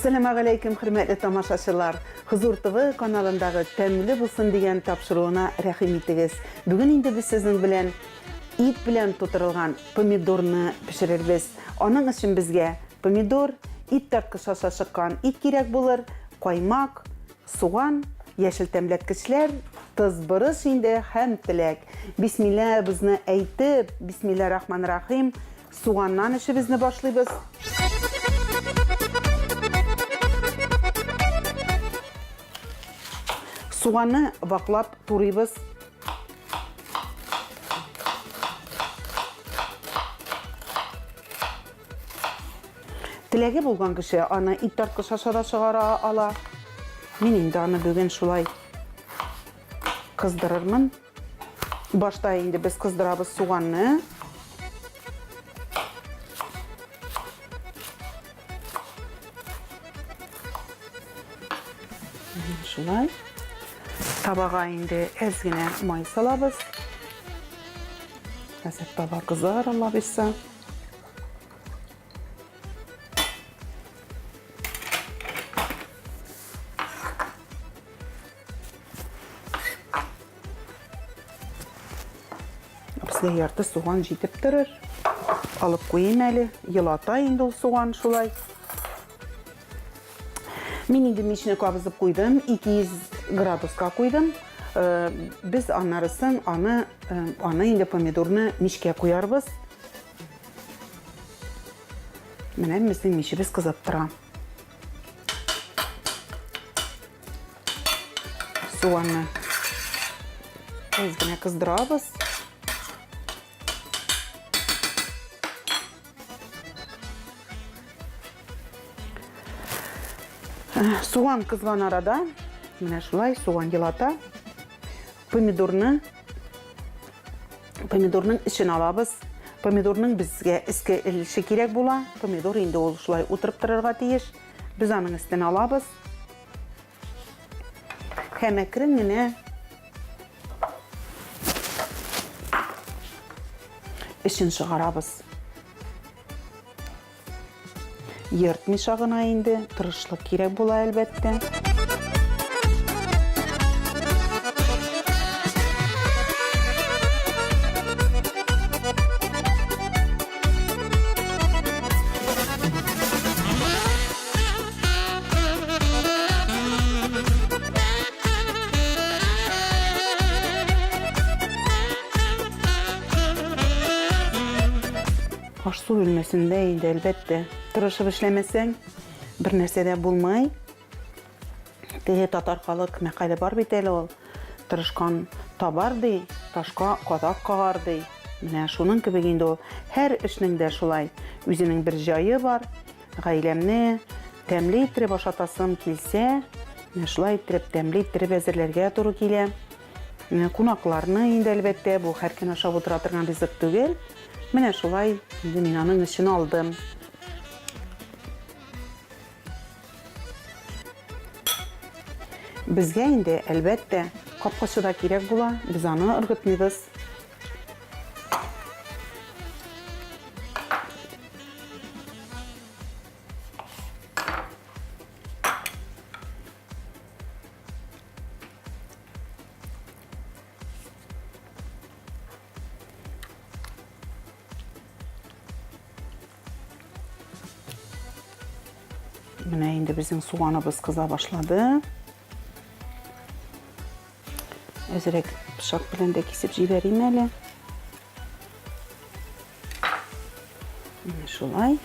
Әссәламәгаләйкем, хөрмәтле тамашачылар! Хозур ТВ каналындагы Тәмле булсын дигән тапшыруына рәхим итегез. Бүген инде без сезнең белән ит белән тутырылган помидорны пешерербез. Аның өчен безгә помидор, ит тарткыч аша чыккан ит кирәк булыр, каймак, суган, яшел тәмләткечләр, тоз, борыч инде һәм теләк. Бисмиллаһыбызны әйтеп, бисмилла рахман рахим, суганнан эшебезне башлыйбыз. Суганны ваклап турыйбыз. Теләге булган кеше аны ит тарткыч аша да чыгара ала. Мин инде аны бүген шулай кыздырырмын. Башта инде без кыздырабыз суганны. Шулай. Табага инде әз генә май салабыз. Хәзер таба кызар, Алла бирсә. Безгә ярты суган җитеп торыр. Алып куйыйм әле. Елата инде ул суган шулай. Мин инде мичне кабызып куйдым, 200 градуска куйдым. Э, без аннарысын аны, э, аны инде помидорны мичкә куярбыз. Менә безнең мичебез кызып тора. Суганны әз генә кыздырабыз. Э, суган кызган арада, менә шулай суган елата. Помидорны помидорның эчен алабыз. Помидорның безгә эске өлеше кирәк була. Помидор инде ул шулай утырып торырга тиеш. Без аның өстен алабыз. Һәм әкрен генә эчен чыгарабыз. Ертмыйча гына инде, тырышлык кирәк була, әлбәттә. Аш-су бүлмәсендә инде, әлбәттә, тырышып эшләмәсәң, бер нәрсә дә булмый. Теге татар халык мәкале бар бит әле ул. Тырышкан табар ди, ташка кадак кагар ди. Менә шуның кебек инде ул. Һәр эшнең дә шулай үзенең бер җае бар. Гаиләмне тәмле иттереп ашатасым килсә, менә шулай иттереп тәмле иттереп әзерләргә туры килә. Кунакларны инде, әлбәттә, бу һәркем ашап утыра торган ризык түгел. Менә шулай инде мин аның өчен алдым. Безгә инде, әлбәттә, капкачы да кирәк була, без аны ыргытмыйбыз. Менә инде безнең суганыбыз кыза башлады. Әзрәк пычак белән дә кисеп җибәрим әле. Менә шулай.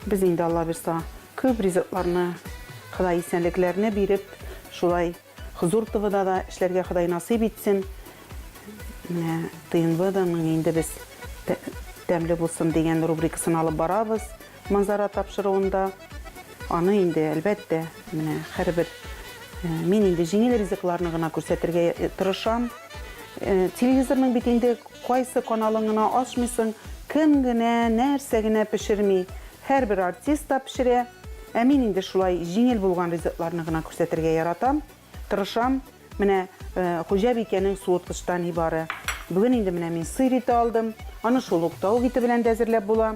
Без инде Алла бирса, күп ризыкларны, Ходай исәнлекләрне биреп, шулай Хозур ТВда да эшләргә Ходай насыйп итсен. Менә ТНВданың инде без тәмле булсын дигән рубрикасын алып барабыз Манзара тапшыруында. Аны инде, әлбәттә, менә һәрбер мин инде җиңел ризыкларны гына күрсәтергә тырышам. Телевизорның бит инде Кайсы каналын гына ачмыйсың, кем генә, нәрсә генә пешерми. Һәрбер артист та пешерә. Ә мин инде шулай җиңел булган ризыкларны гына күрсәтергә яратам, тырышам. Менә хуҗабикәнең суыткычта ни бары. Бүген инде менә мин сыр ите алдым. Аны шул ук тавык ите белән дә әзерләп була.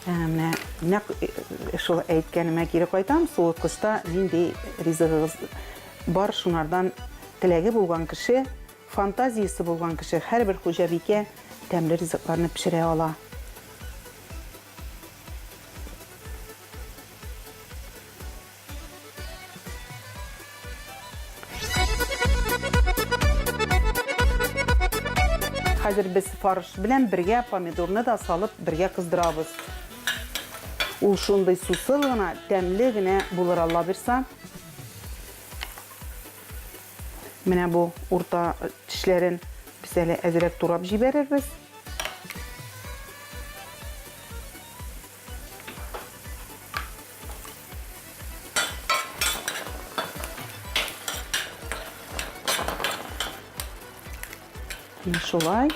Ә, менә нәкъ э, шул әйткәнемә кире кайтам. Суыткычта нинди ризыгыгыз бар, шунардан теләге булган кеше, фантазиясе булган кеше, һәрбер хуҗабикә тәмле ризыкларны пешерә ала. Хәзер без фарш белән бергә помидорны да салып бергә кыздырабыз. Ул шундый сусыл гына, тәмле генә булыр Алла бирса. Менә бу урта тешләрен без әле әзрәк турап җибәрербез. Менә шулай.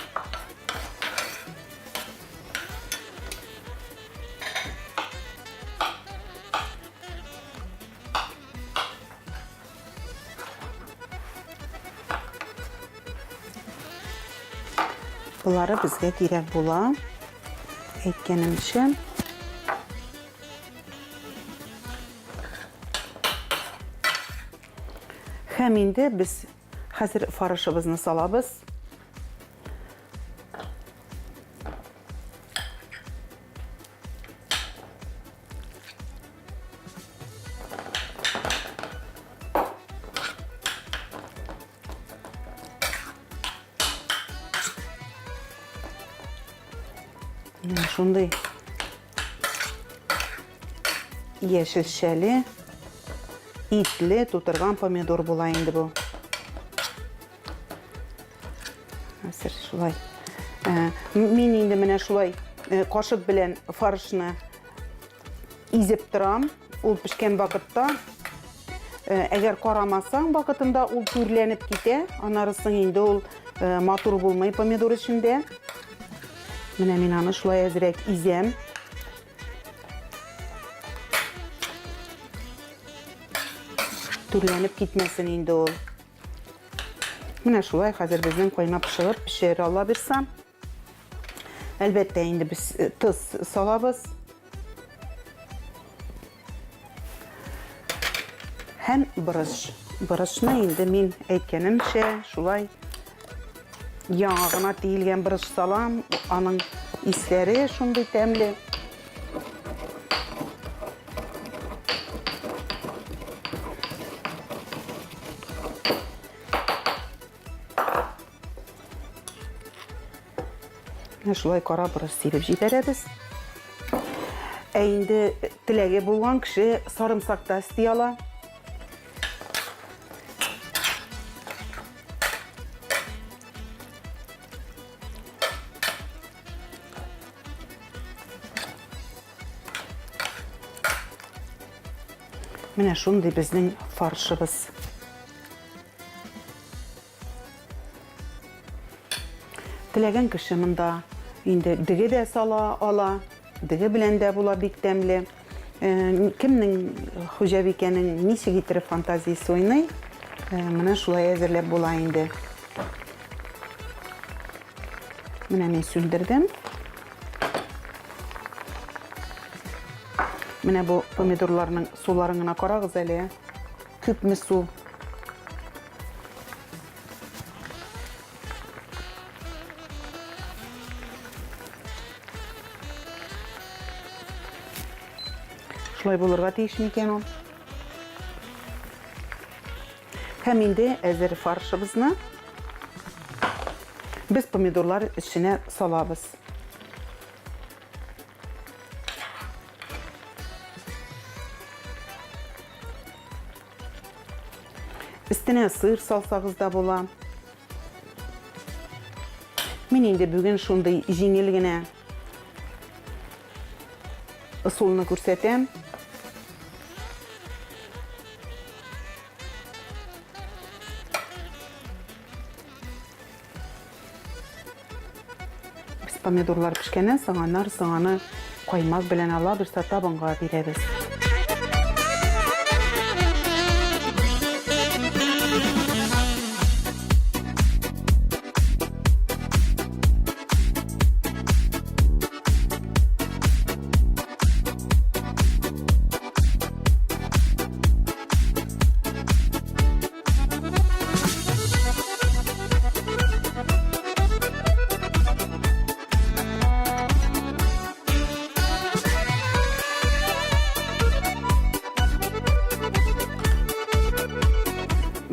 Болары безгә кирәк була. Әйткәнемчә, Һәм инде без хәзер фарышыбызны салабыз. Менә шундый яшелчәле, итле тутырган помидор була инде бу. Хәзер шулай. Э, мин инде менә шулай э, кашык белән фаршны изеп торам. Ул пешкән вакытта, э, әгәр карамасаң вакытында ул түрләнеп китә. Аннары соң инде ул матур булмый помидор эчендә. Менә мин аны шулай әзрәк изәм. Түрләнеп китмәсен инде ул. Менә шулай хәзер безнең каймак чыгып пешер Алла бирса. Әлбәттә, инде без э, тоз салабыз. Һәм борыч. Борычны инде мин әйткәнемчә, шулай яңа гына тиелгән борыч салам. Аның исләре шундый тәмле. Менә шулай кара борыч сибеп җибәрәбез. Ә инде теләге булган кеше сарымсак та өсти ала. Менә шундый безнең фаршыбыз. Теләгән кеше монда инде деге дә сала ала, деге белән дә була бик тәмле. Э, кемнең хуҗабикәнең ничек иттереп фантазиясе уйный, э, менә шулай әзерләп була инде. Менә мин сүндердем. Менә бу помидорларның суларын гына карагыз әле. Күпме су. Шулай булырга тиеш микән ул? Һәм инде әзер фаршыбызны без помидорлар эченә салабыз. Өстенә сыр салсагыз да була. Мин инде бүген шундый җиңел генә ысулны күрсәтәм. Без помидорлар пешкәннән соң, аннары соң аны каймак белән алабыз да табынга бирәбез.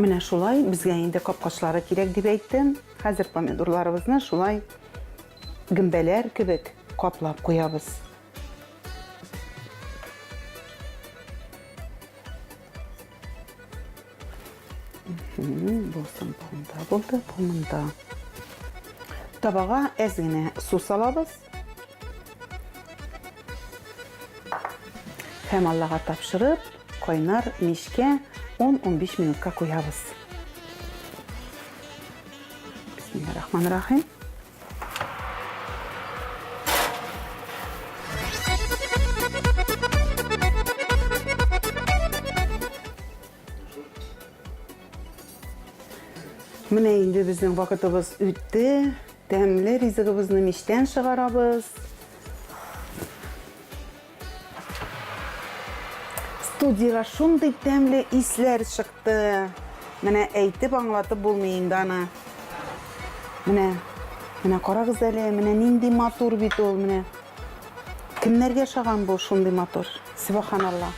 Менә шулай безгә инде капкачлары кирәк дип әйттем. Хәзер помидорларыбызны шулай гөмбәләр кебек каплап куябыз. Булсын бу булды, бу монда. Табага әз генә су салабыз. Һәм Аллага тапшырып, кайнар мичкә 10-15 минутка куябыз. Бисмиллахиррахманиррахим. Менә инде безнең вакытыбыз үтте. Тәмле ризыгыбызны мичтән чыгарабыз. Студиягә шундый тәмле исләр чыкты. Менә әйтеп аңлатып булмый инде аны. Менә, менә карагыз әле, менә нинди матур бит ул, менә. Кемнәргә ошаган бу шундый матур? Сөбханалла.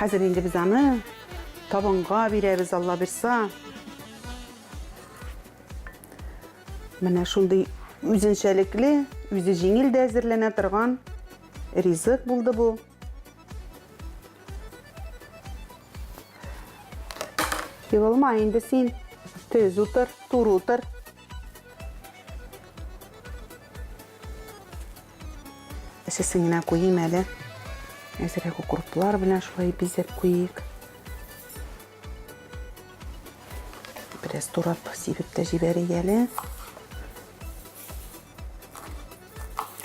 Хәзер инде без аны табынга бирәбез, Алла бирса. Менә шундый үзенчәлекле, үзе җиңел дә әзерләнә торган ризык булды бу. Егылма инде син. Төз утыр, туры утыр. Әчесен генә куйыйм әле. Әзрәк укроплар белән шулай бизәп куйыйк. Бераз турап сибеп тә җибәрик әле.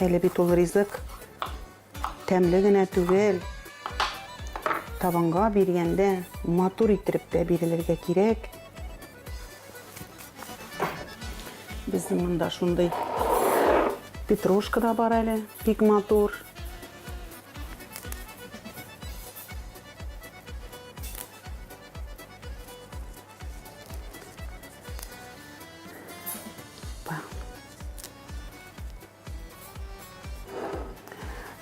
Әле бит ул ризык тәмле генә түгел. Табынга биргәндә матур иттереп тә бирелергә кирәк. Безнең монда шундый петрушка да бар әле, бик матур.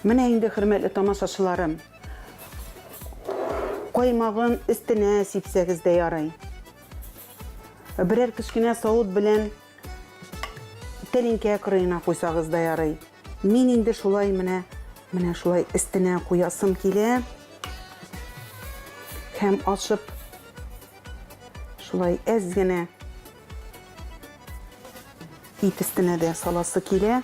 Менә инде, хөрмәтле тамашачыларым, каймагын өстенә сипсәгез дә ярый. Берәр кечкенә савыт белән тәлинкә кырыена куйсагыз да ярый. Мин инде шулай менә, менә шулай өстенә куясым килә. Һәм ачып шулай әз генә ит өстенә дә саласы килә.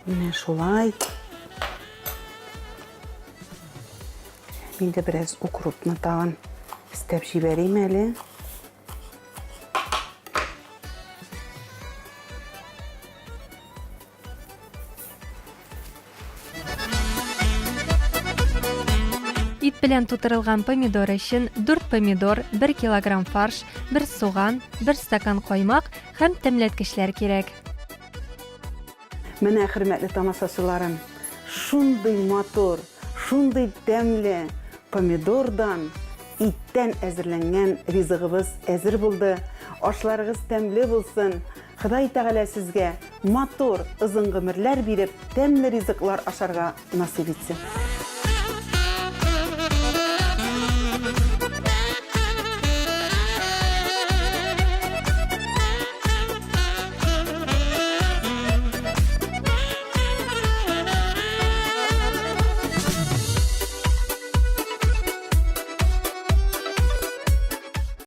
Менә шулай. Мин дә бераз укропны тагын өстәп җибәрим әле. Ит белән тутырылган помидор өчен 4 помидор, 1 килограмм фарш, 1 суган, 1 стакан каймак һәм тәмләткечләр кирәк. Менә, хөрмәтле тамашачыларым, шундый матур, шундый тәмле помидордан, иттән әзерләнгән ризыгыбыз әзер булды. Ашларыгыз тәмле булсын! Ходай Тәгалә сезгә матур, озын гомерләр биреп, тәмле ризыклар ашарга насыйп итсен.